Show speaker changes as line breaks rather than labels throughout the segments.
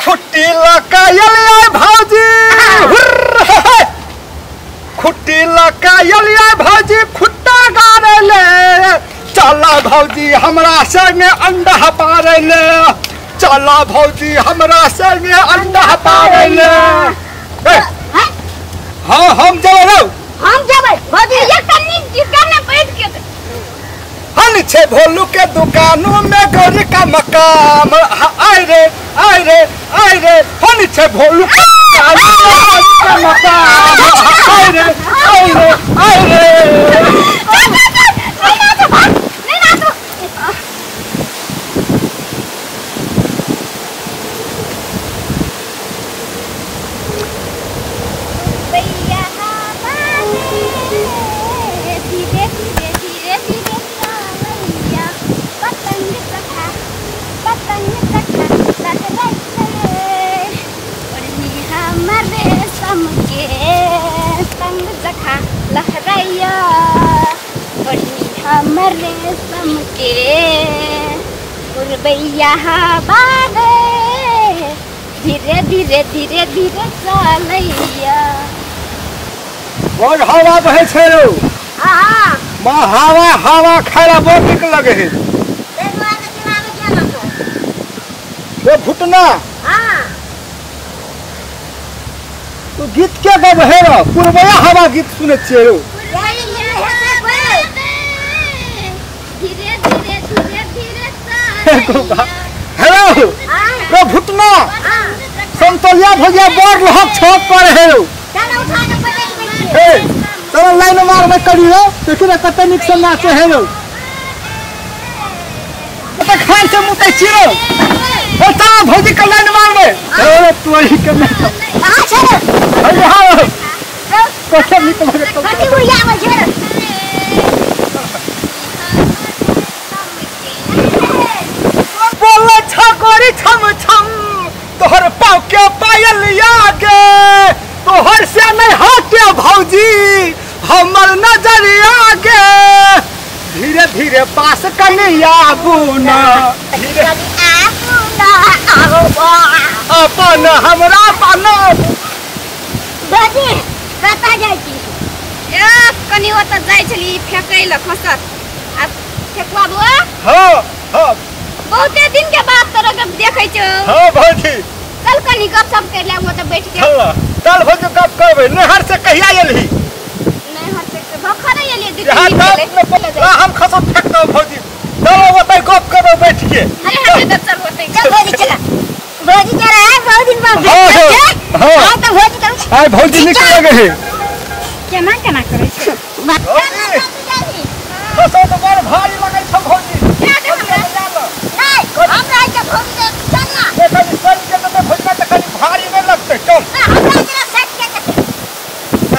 खुट्टी लकायल भौजी खुट्टी लकायल भौजी खुट्टा गाड़े ले चला भौजी हमरा संगे अंडा पारे ले चला भौजी हमरा संगे अंडा पारे ले। हाँ हम जबै रौ
हम जबै भौजी ये कन्नी दुकान में बैठ के
हन छे भोलू के दुकानों में गौरी का मकाम आय रे आय रे आय रे हन छे भोलू के दुकानों में गौरी का मकाम आय रे आय रे आय रे।
नहीं नाचो भाग नहीं नाचो। भैया धीरे धीरे धीरे धीरे भैया पतंग सखा हमर रेशम के संग सखा लहरैया ओढ़नी हमर रेशम के उड़बैया हवा रे धीरे धीरे धीरे धीरे चलैया।
बड़ हवा बहे छै रौ।
हां
मां हवा हवा खाइला बड़ नीक लगे है। ओ भुटना
हां
तू गीत के गब हे रौ पुरबया हवा गीत सुनै छियै रौ।
धीरे धीरे धीरे धीरे चलैया।
हेलो रो भुटना संतोलिया भैया बड़ लहक छत पर हे रौ।
चल उठा के पटक दे।
ए चल लाइन मार में करी रौ देखि न कते नीक से नाचे हे रौ। कते खान से मुतै छी रौ। ओ चल भौजी के लाइन मार में। ए तू ही के ना
कहां छै रे?
अरे हां कते नीक लगे
कथी बुढ़िया आबै छै रे?
बोले छगोरी छम छम तोहर पाँव के पायल आगे तोहर से नहीं हटे भौजी हमर नजर आगे धीरे धीरे पास कनिया बुना धीरे अपन हमरा पानो।
भौजी कतऽ जाइ छी? ए कनि ओतऽ जाइ छली फेकै ल खसत आ फेकुआ बुआ।
हां हां
बहुते दिन के बाद तोरा के देखै छौ।
हां भौजी
चल कनि गप सप कर लेब ओतऽ बैठ के।
चल चल भौजी गप करबै। नहर से कहिया एलही?
नहर से भखरे एलियै दू तीन दिन भेलै।
हम खसत फेक दौ भौजी चल ओतै गप करबै बैठ के।
अरे हम तऽ चल ओतै चल भौजी चल भौजी चल आइ बहुत दिन बाद भेट। हां तऽ भौजी चल
आइ भौजी नीक लगे है।
केना केना करै छै
खसत बड़ भारी लगै छौ भौजी।
नहीं हमरा के भौजी चल ना
कनि सट के तऽ भौजी तऽ कनि भारी नहि लगतै। चल
हमरा जरा सट के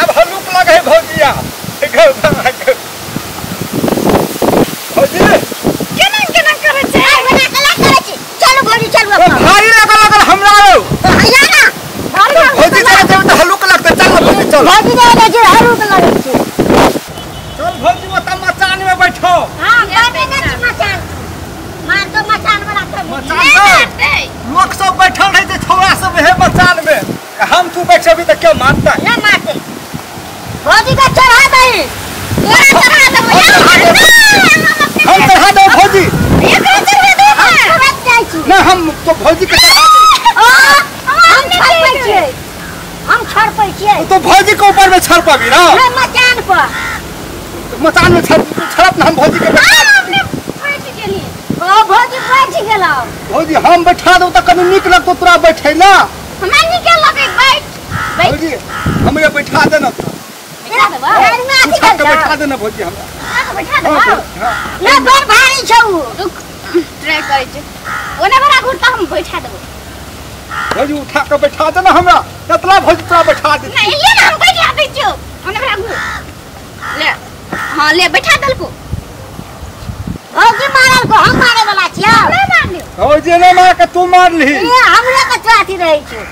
आब हलुक लगे है भौजिया। भौजी
केना केना करै छै? बना कला करै छी। चलू भौजी चलू अपना
भारी लगल लगल हमरा रौ।
हैया ना
भौजी चल जेबै तऽ हलुक लगतै। चल भौजी चल
भौजी जाय छै हलुक लगै छै।
चल भौजी ओतऽ मचान में बैठो।
हां बैठे ना छी मचान मार तो मचान वाला के
मचान लोग सब बैठल रहे छै छौड़ा सब हे मचान में हम तू बैठबी तऽ के मारतै?
ना मारतै भौजी के चढ़ा दही तोरा चढ़ा देबो।
हम चढ़ा देबो भौजी
एकरा चढ़ा देबो। हम तुरंत जाइ छी।
ना हम तो भौजी के चढ़ा देबो।
हम छड़पै छियै हम छड़पै छियै।
तो भौजी के ऊपर में छड़पबी ना?
ना मचान पर
मचान में छड़प ना हम भौजी के बैठा।
बैठ गेली ओ भौजी बैठ गेलौ।
भौजी हम बैठा दौ तऽ कनि नीक लगतौ तोरा बैठै ला।
हमरा नीक लगै बैठ बैठ
भौजी हमरे बैठा दे ना।
बैठा देबो
उठा के बैठा दे ना भौजी हमरा।
हां बैठा देबो ना बड़ भारी छौ। रुक ट्राई करै छी ओने बड़ा घुरता हम बैठा देबो।
भौजी उठा के बैठा दे ना हमरा कतला भौजी तोरा बैठा दे।
नहीं ये ना हम बैठा दै छियौ ओने बड़ा घुर ले। हां ले बैठा देलको भौजी मारल को हम मारे वाला छियौ। ना मारलियो
भौजी ने मार के तू मारली।
ए हमरा के चाथी रहै छै।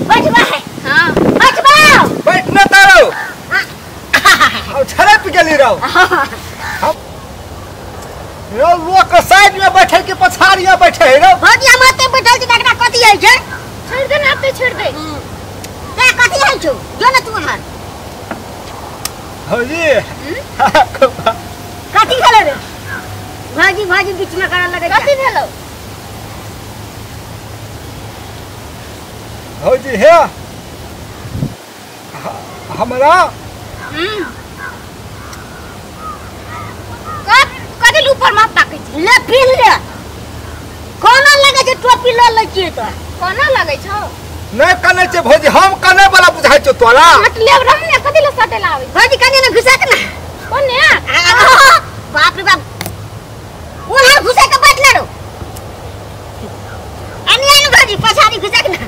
बैठबा है। हां बैठबा
बैठ न तारो और छड़प गेली रहो। रो लोक साइड में बैठे के पछाड़िया बैठे है रो।
भौजी हम ओते बैठल छी तकरा कथी होइ ते छोड़ दे ते कथि है छौ जो न तू हर
भौजी
कथि भेलो रे भाजी भाजी बीच में करन लगे कथि भेलो
भौजी हे हमरा
कथि ऊपर माथ ताकै छी ले पीन ले कोना लगे छै टोपी ल लै छियै तो कोना लगे छौ
नै कने छै भौजी हम कने वाला बुझाइ छौ तोरा
मत लेब रह ने कथि ले सटे लाबै भौजी कने ने घुसा के ना कोने बाप रे बाप ओना घुसा के बैठ ले रो अनी अनी भौजी पछाड़ी घुसा के ना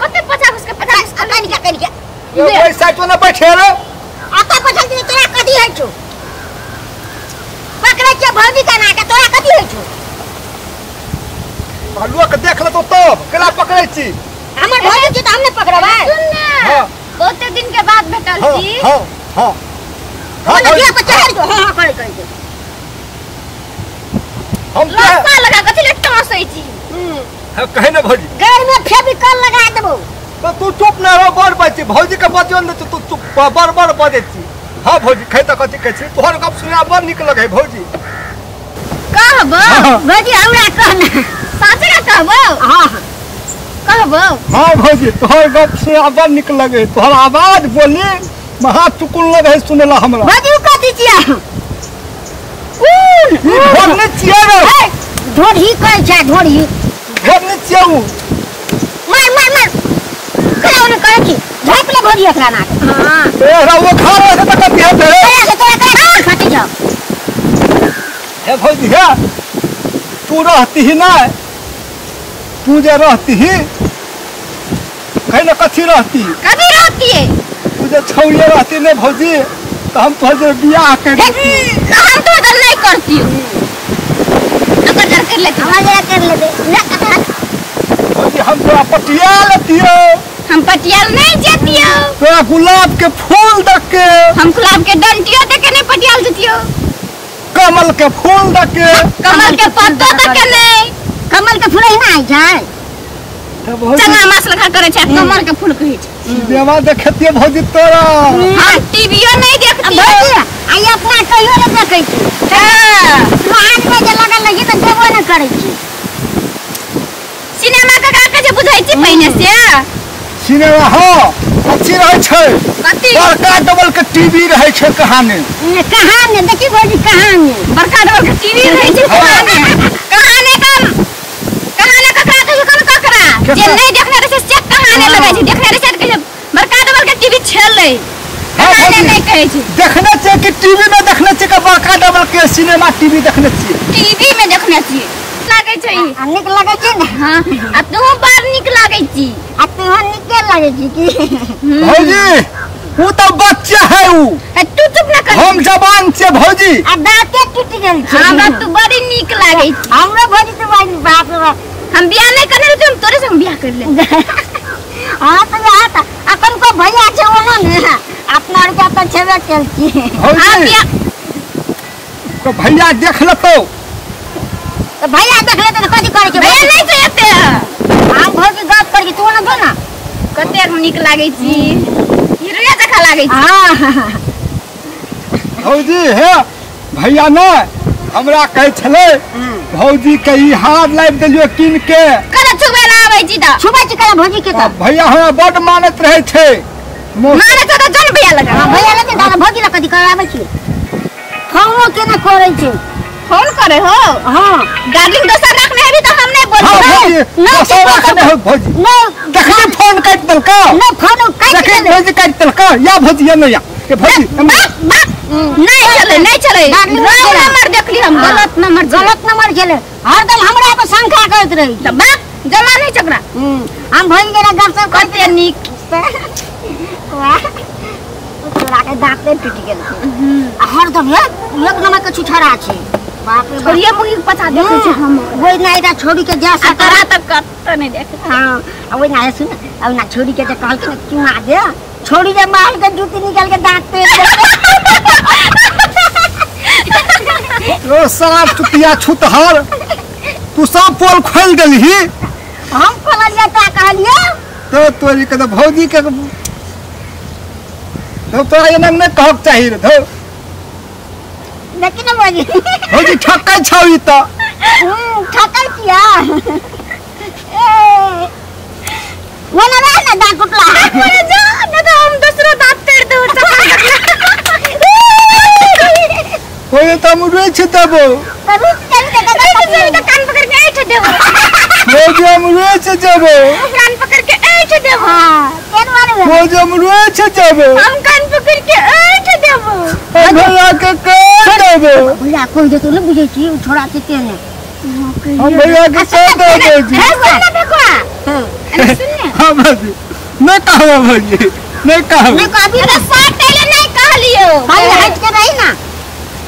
कते पछा घुस के पछा कनी का कनी का
ओइ साइड ना बैठे रे
आता पछाड़ी तोरा कथि होइ छौ पकड़ै छै भौजी का ना के तोरा कथि होइ छौ
लोक देख लेतो तब केना पकड़ै छी
हमर भौजी छी त हम नै पकड़बै सुन ने
हां
बहुते दिन के बाद भेटल छी
हां हां
हां हां पर चढ़ जो हां हां करै करै
हम
लस्सा लगा कथि ले टसै छी
हां कहे ने भौजी
घर में फेविकॉल लगा देबो
तो तू चुप न रह बड़ बच्ची भौजी के बजियो ने तू चुप बड़ बड़ बजै छी हां भौजी खै त कथि कहै छी तोहर गप सुना बड़ नीक लगै भौजी
कहबो भौजी हमरा कह ना साचे का कहबो हां कहबो
हां भौजी तोहर गप सुना बड़ नीक लगे तोहर आवाज बोली महा चुकुन लगे सुनेला हमरा
भौजी उ कथि छिया
उ ढोरनी छिया रे
ढोरही कहै छै ढोरही
ढोरनी छिया उ
मार मार मार करा ओने कहै छी झाप ले भौजी एकरा ना हां
ए रा वो खा रहे त कथि हेतै रे
तोरा से तोरा करा खटी जाओ
हे भौजी हे तू रहती ही ना तू जे रहती ही कहीं ना कथी रहती
कभी रहती है
तू जे छौड़िए रहती ने भौजी तो हम तोहर जे बियाह कर देती
हम तो इधर नहीं करती अगर जर कर लेती हमरा जरा कर लेते
भौजी हम तोरा पटिया लेतियो
हम पटियाल नहीं जतियो
तोरा गुलाब के फूल दक के
हम गुलाब के डंटियो दे के नहीं पटियाल जतियो
कमल के फूल दक के
कमल के पत्तो दक के नहीं कमल के फूल ही ना आई जाए चंगा मास लखा करे छै कमल के फूल कहै छै
सिनेमा देखतिए भौजी तोरा
हम टीवीओ नहीं देखती भौजी आई अपना कहियो नहीं देखै छी हां हाथ में जे लगल रही त देबो न करै छी सिनेमा के का के बुझै छी पहिने से
सिनेमा हां अच्छी रहै छै
कथि
बड़का डबल के टीवी रहै छै कहानी
कहानी देखी भौजी कहानी बड़का डबल के टीवी रहै छै कहानी कहानी कम कहानी ककरा कहै छै कोन ककरा जे नहीं देखने रहै छै से कहानी लगै छै देखने रहै छै कहै छै बड़का डबल के टीवी छलै कहानी नहीं कहै छै
देखने छै कि टीवी में देखने छै कि बड़का डबल के सिनेमा टीवी देखने छियै
टीवी में देखने छियै लागै छै नीक लागै छै ने हां आ तू बड़ नीक लागै छी आ तू नीके लागै छी की
भौजी उ त बच्चा है उ
तू चुप ना कर
हम जवान छियै भौजी
आ दांते टूट गेल छै हमरा तू बड़ी नीक लागै छी हमरो भौजी तू बड़ी बाप रे बाप हम बियाह नहीं करने रहते हम तोरे संग बियाह कर ले हां त हां त अपन को भैया छै ओना ने अपना आर के अपन छेबे केल छी
भौजी तो भैया देख लेतौ
तो भैया देख लेतौ त कथि करै छै भैया नहीं छै एते हम भौजी गप करै छी तू ना जो ना कतेक नीक लागै छी हीरोया जखा लागै छी हां
भौजी हे भैया ने हमरा कहै छलै भौजी के ई हार लाबि देलियो कीन के
कना छुबै ला आबै छी त छुबै छी कना भौजी के त
भैया हमरा बड मानत रहै छै
मानत त जन भैया लगा हां भैया लगे दादा भौजी लग कथि कराबै छी फोनो केना करै छै फोन करे हो हां डार्लिंग दोसर रखने हेबी त हम नहीं बोलबै
हां भौजी दोसर रखने हो भौजी
नहीं
देखली फोन काटि देलका
नहीं फोन काटि
देखली भौजी काटि देलका या भौजी या नहीं या के भौजी
बाप बाप नहीं चले नहीं चले रॉन्ग नंबर देखली हम गलत नंबर गलत नंबर चले हरदम हमरा पर शंका करत रही त बाप जमा नहीं चकरा हम भौजी के गपशप करते नीक वाह तोरा के दांत टूट गेल आ हरदम एक नंबर के छुछरा छै बाप रे छोड़िए मुगी पचा देखै छै हम ओइ ना एकटा छोड़ी के जा सका तोरा त कत नहीं देख हां आ ओइ ना सुन आ ना छोड़ी के जे कहलकै ने चुमा दे छोड़ी जे मार के जूती निकाल के दांत पे
ओ साफ चुतिया छुतहर तू सब पोल खोल देलही
हम खोललियै त कहलियै
तो तोरी के तो भौजी के तो तोरा एना नहि कहक चाही रे धौ।
देखी ना भौजी।
भौजी ठकै छौ ई त।
ठकै छिया। ए वो ना रह ना दांत टूटला। अरे जा ना तो हम दूसरा दांत तोड़ देबो।
ओए त हम रोइ छी देबो।
त रुक जा त कान पकड़ के ऐठ देबो।
भौजी हम रोइ छी देबो।
कान पकड़ के ऐठ देबो। हां केन मारबे?
भौजी हम रोइ छी देबो।
हम कान पकड़ के ऐठ देबो।
भैया के कह देबो।
भैया कोई देतो न बुझै छी छोड़ा छै तेने।
हम भैया के कह देबो जी।
सुन ना भेकुआ। हां अरे सुन ने।
हां भौजी नहीं कहबो भौजी नहीं कहबो।
नहीं कहबी त सटैले नहीं कहलियो। भाई हट के रही ना।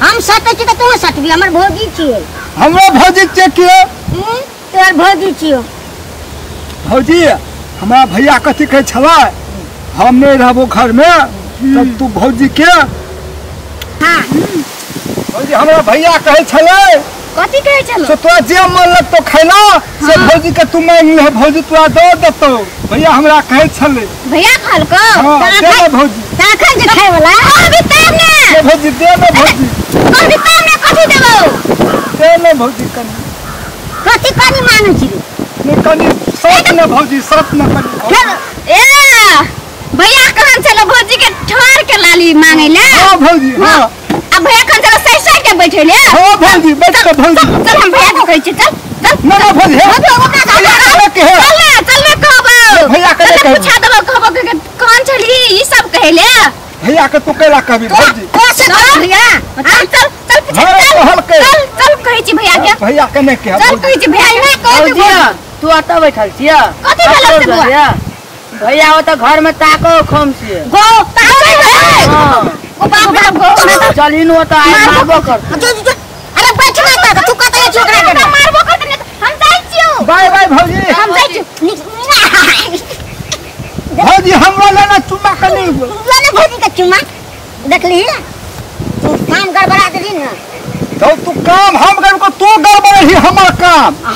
हम सटै छी त तू सटबी हमर भौजी छियै।
हमरा भौजी छियै कियो?
तोहर भौजी छियो।
भौजी हमरा भैया कथी कहै छलै हम नहीं रहबो घर में तब तू भौजी के।
हां
भौजी हमरा भैया कहै छलै।
कथी कहै छलो?
से तोरा जे मन लगतो खैला से भौजी के तू मांग ले भौजी तोरा दऽ देतौ। भैया हमरा कहै छलै।
भैया कहलको?
हां दे ने भौजी।
तखन जे खाय वाला कहबी तब ने।
दे भौजी दे ने भौजी।
कहबी तब ने कथी देबौ?
दे ने भौजी कनी।
कथी कनी मांगै छी?
ने कनी सत ने भौजी सत ने कनी।
ए भैया कहन छलो भौजी के ठोर के लाली मांगै ले।
हां भौजी हां।
आ भैया कहन छलो सही सही के बैठै ले।
हां भौजी बैठ के भौजी।
चल हम भैया के कहै छी चल चल।
ना ना भौजी हे
चल ना चल ना कहबो।
भैया के कहबो
पूछा देबो कहबो के कौन छली ई सब कहै ले।
भैया के तू कैला कहबी भौजी?
कोसे कहबी भैया? चल चल चल पूछा चल चल चल कहै छी भैया के।
भैया के नै कह
चल कहै छी भैया के कहबी।
भौजी तू अत बैठल छिया?
कथि भेल से बुआ?
भैया ओ त घर में ताको खम छिए।
गो ताकै है। ओ बाप रे गो
चलिन ओ त आइ मारबो कर।
अरे बैठ ना त तू कतै छी ओकरा के मारबो कर ने हम जाइ छियो।
बाय बाय भौजी।
हम जाइ छी।
भौजी हमरा लेना चुम्मा कनी।
लेना भौजी के चुम्मा देखली तू काम गड़बड़ा देली ना।
तो तू काम हम गड़बड़ तू गड़बड़ ही हमर काम।